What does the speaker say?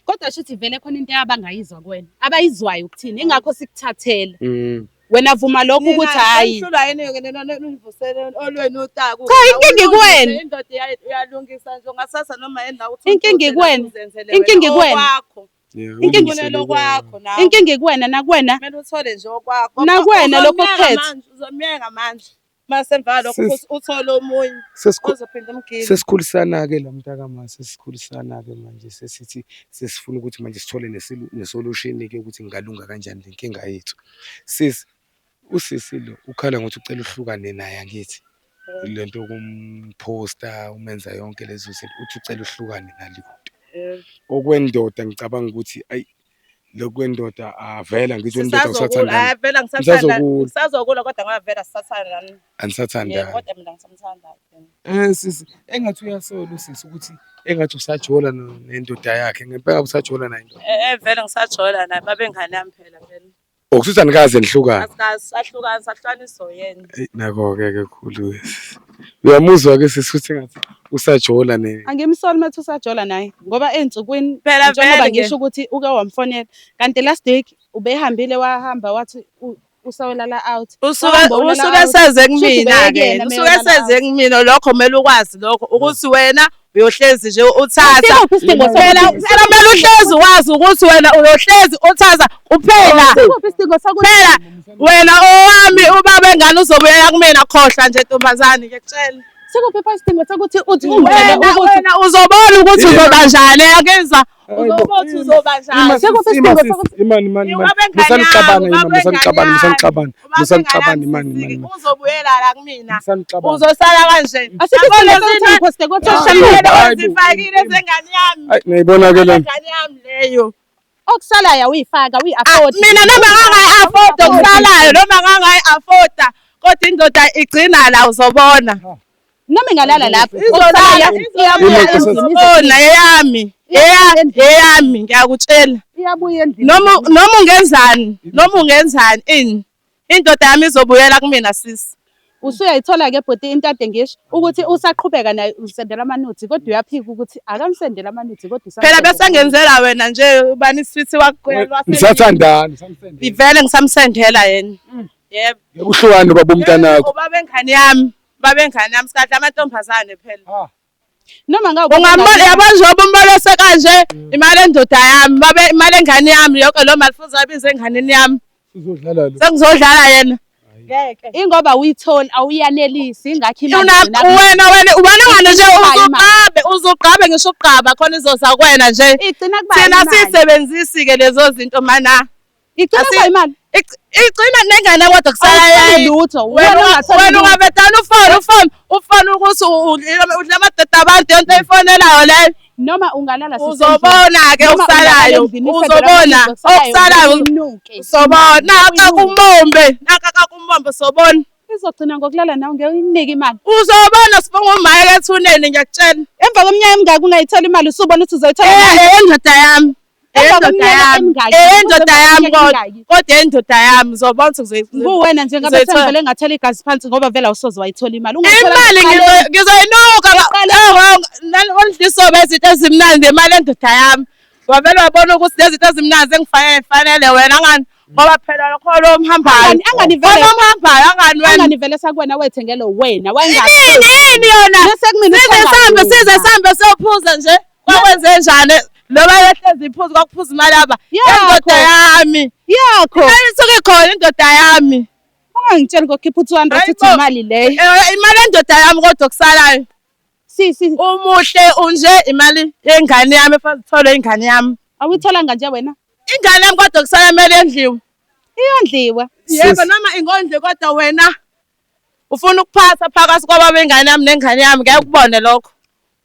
Kodwa shuthi vele khona into abangayizwa kuwena, abayizwayo ukuthini, ingakho sikuthathela. Wena vuma lokho ukuthi hhayi. Nihlulwa yini-ke nina nivusele olwenu utaku. Cha, inkinga ikuwena. Indoda uyalungisa nje ungasasa noma yini la uthi Inkinga ikuwena. uzenzele Inkinga wena ikuwena. okwakho. Yeah, Inkinga- ulungisele Ufunela okwakho nawe. Inkinga ikuwena nakuwena. Kumele uthole nje okwakho. Nakuwena lokho Uzomyeka okuphethe. manje, Uzomyeka manje. Mase emva kwalokho Sis- futhi uthole omunye ozophinda umgile. Sesikhulisana-ke la mntakama, sesikhulisana-ke manje, sesithi sesifuna ukuthi manje sithole nesolution-ke ukuthi ingalunga kanjani le nkinga yethu. Sisi, usisi lo ukhala ngokuthi ucela uhlukane naye angithi? Le nto yokumphosta umenza yonke lezo zinto, uthi ucela uhlukane nale nto. Okwendoda ngicabanga ukuthi ayi lokhu kwendoda avela ngithi wendoda usathandana. Hayi vele ngisathanda. Ngisazokulwa. Ngisazokulwa kodwa ngoba vele asisathandani. Yebo Anisathandani. kodwa mina ngisamthanda. Sisi, engathi uyasola usisi ukuthi engathi usajola nendoda yakhe. Ngempela usajola naye indoda. Vele ngisajola naye babengane yami phela vele. Okusuthi anikaze nihlukane. Asikaze sahlukana sahlukaniswa uyena. Eyi nakho-ke ke khulu. Uyamuzwa-ke sisi ukuthi engathi usajola ne. Angimsoli uma ethi usajola naye ngoba ey'nsukwini Phela njengoba vele nje. ngisho ukuthi uke wamfonela kanti last week ubehambile wahamba wathi usayolala out. Usuke Wahamba wolala usuke out. seze Shuthi kumina ke, ubeyekuyena usuke meyolala seze out. kumina lokho kumele ukwazi lokho ukuthi wena uyohlezi nje uthatha. Sikuphi isidingo Phela sokuthi- phela kumele uhlezi wazi ukuthi wena uyohlezi uthatha kuphela. Sikuphi isidingo sokuthi Phela wena owami ubaba engane uzobuyela kumina khohlwa nje ntombazane ngiyakutshela. Sikuphi pha isidingo sokuthi uthi ungitshele Wena ukuthi wena uzobona ukuthi uzoba njani yakizwa Hayi bo. uzobona ukuthi uzoba njani. Ima Sikuphi sisi, ima isidingo sisi, sokuthi- imani imani imani. Ubaba engane Musanixabana yami, ima, ubaba musanixabana, engane musanixabana, Ubaba musanixabana engane imani yami imani. imani. Uzobuyela la kumina. Musanixabana. Uzosala kanje. Asikho Yabona isidingo sokuthi izinto- ungiphoste ko-social Hayi media. bo, Ozifakile zengane yami. Ayi niyayibona ke lena. Ingane yami leyo. Okusalayo awuyifaka, awuyi-afford. Mina noma ngangayi-afforda okusalayo noma ngangayi-afforda kodwa indoda igcina la uzobona. Noma ingalala lapho. Izolala, Okusalayo iyabuya Ima, endlini. Uzobona eyami. Eyami ngiyakutshela. Iyabuya endlini. Noma noma ungenzani, noma ungenzani ini. Indoda yami izobuyela kumina sisi. Usuyayithola-ke bhuti into ade ngisho ukuthi usaqhubeka naye usendela amanuthi kodwa uyaphika ukuthi akamsendela amanuthi kodwa Phela usamsendela bese ngenzela wena nje ubani iswithi wakho. Nisathandana, usamsendela. Vele ngisamsendela yena. Yebo. Ngeke uhlukane nobaba umntanakho. Ubaba engane yami, ubaba engane yami sikadla amantombazane phela. Noma ngabe Ungambona yabo njengoba umbolose kanje imali endoda yami, babe imali engane yami yonke lo mali futhi abize enganeni yami. Uzodlala lo. Sengizodlala yena. Ngeke. Ingoba awuyitholi awuyanelisi ingakho imali Una igcina kuwe. wena wena ubani ngane nje Igcina kuba imali. uzuqabe uzuqabe ngisho uqaba khona izoza kuwena nje. Igcina kuba Thina imali. sisebenzisi ke lezo zinto mana. Igcina kuba imali. Igcina nengane kodwa kusala Awutholi yayi. lutho. Wena Wena ungatholi wena lutho. ungavedana ufone ufone ufone ukuthi udla amadoda abantu yonke oyifonelayo leyo. Noma ungalala Uzobona ke okusalayo. Uzobona okusalayo. Uzobona naka kumombe naka kakumombe sobona. Izogcina ngokulala nawe ngeke uyinike imali. Uzobona sibonga umayeke ethuneni ngiyakutshela. Emva kweminyaka emingaki ungayithola imali usubona ukuthi uzoyithola imali. Endoda yami. Emva Endoda kweminyaka yami. emingaki? Endoda yami Emva kodwa kweminyaka emingaki? kodwa endoda yami uzobona ukuthi Kuwena nje ngabe Uzoyithola. sengivele ngathela igazi phansi ngoba vele awusoze wayithola imali. Ungayithola Imali ekuqaleni. ngizoyinuka ondlisobe izinto ezimnandi imali endoda yami. Wavele wabona ukuthi lezi zinto ezimnandi engifanele fanele wena angani ngoba phela lokho lo omhambayo. Angani vele- Khona omhambayo angani wena. Angani vele sakuwena wethengele wena Yini wayengathi. yini yona? Bese kumina Size uthenga sambe wena. size sambe siyophuza nje. Kwakwenze njani? Loba yehlezi iphuza kwakuphuza imali yaba. Yakho. Indoda yami. Yakho. Isuke ikhona indoda yami. Ungangitsheli ngokukhipha u-200 Hayi uthi bo. imali leyo. Imali endoda yami kodwa kusalayo. Sisi Umuhle unje imali yengane yami efanele itholwe ingane yami. awuyitholanga nje wena. Ingane yami kodwa kusala kumele yendliwe. Iyondliwa. Yebo noma ingondli kodwa wena ufuna ukuphatha phakathi kwababa ingane yami nengane yami ngeke ukubone lokho.